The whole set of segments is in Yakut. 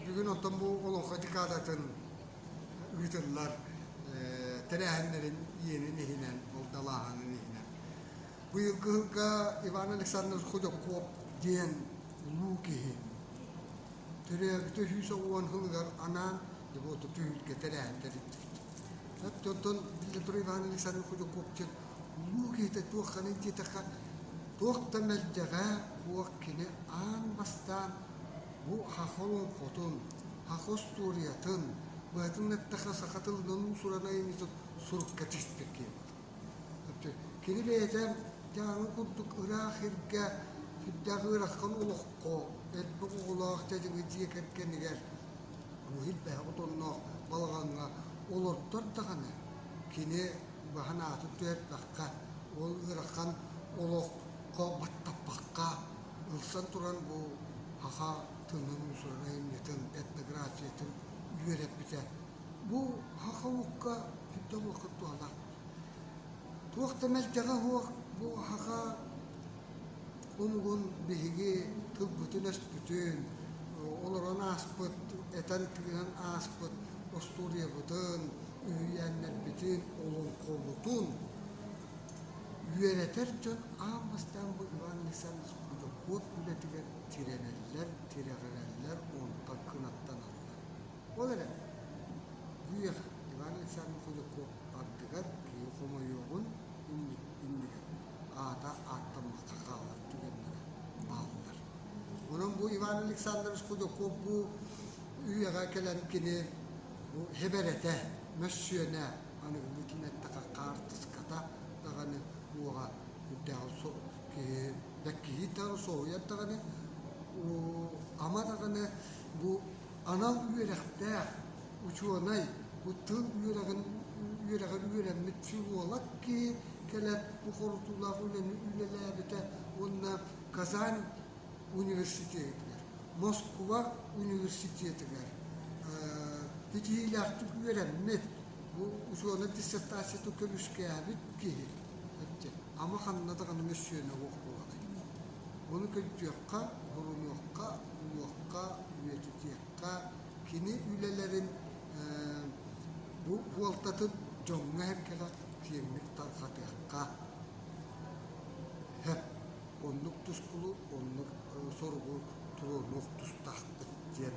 Бүгүн оттон бу Олоҥхо декадатын ыытыллар тэрээһиннэрин иэнин иһинэн, ол далааһынын иһинэн. Быйылгы сылга Иван Александрович Худяков диэн улуу киһи төрөөбүтэ 110 сылыгар анаан дьэ түһүлгэ тэрээһин тэрийдибит. Оттон биллэн турар Иван Александрович Худяков диэн улуу киһитэ туохханый диэтэххэ, туох да мэлдьэҕэ суох кини аан бастаан бу саха олоҥхотун, саха остуоруйатын, быһатын эттэххэ саха тылынан уус-уран айымньытын сурукка тиспит киһи буолар. Кини бэйэтэ дьааҥы курдук ыраах сиргэ, сүрдээх ыарахан олоххо, элбэх оҕолоох дьадьыҥы дьиэ кэргэнигэр элбэх отонноох балаҕаҥҥа олордор даҕаны кини баһын аатын түһэрбэххэ, ол ыарахан олоххо баттаппакка ылсан туран бу саха тылын уус-уран айымньытын, этнографиятын үөрэппитэ. Бу саха омукка сүрдээх улахан туһалаах. Туох да мэлдьэҕэ суох бу саха омугун биһиги тылбытын-өспүтүн, олорон ааспыт, этэн-тыынан ааспыт остуоруйабытын, үһүйээннэрбитин, олоҥхобутун үөрэтэр дьон аан бастаан бу Иван Александрович Худяков үлэтигэр тирэнэллэр, тирэҕирэллэр, онтон кынаттаналлар. Ол эрэн, бу үйэҕэ Иван Александрович Худяков ардыгар киһи хомойуоҕун иннигэр аата ааттаммакка хаалар түгэннэрэ бааллар. Онон бу Иван Александрович Худяков бу үйэҕэ кэлэн кини бу хэбэрэтэ, мөссүөнэ, аныгылыы тылынан эттэххэ хаартыската даҕаны уоҕа үрдээҕи киһи бэккиһии даҕаны соһуйар даҕаны ама даҕаны бу анал үөрэхтээх учуонай бу тыл үөрэҕин үөрэҕэр үөрэммит филолог киһи кэлэн бу хорутуулаах үлэни үлэлээбитэ уонна Казань университетыгар, Москва университетыгар ситиһиилээхтик үөрэммит, бу учуонай диссертациятын көмүскээбит киһи ама ханна даҕаны мөссүөнэ суох буоларай. Ону көрдүөххэ, уһурунуохха, булуохха, үйэтитиэххэ, кини үлэлэрин бу буолтатын дьоҥҥо-сэргэҕэ киэҥник тарҕатыахха сөп. Оннук тускулу, оннук соругу туруоруох тустаахпыт диэн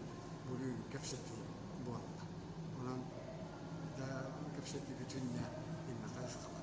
бүгүн кэпсэтии буолла. Онон да кэпсэтиибитин иннэ хайысхалаах.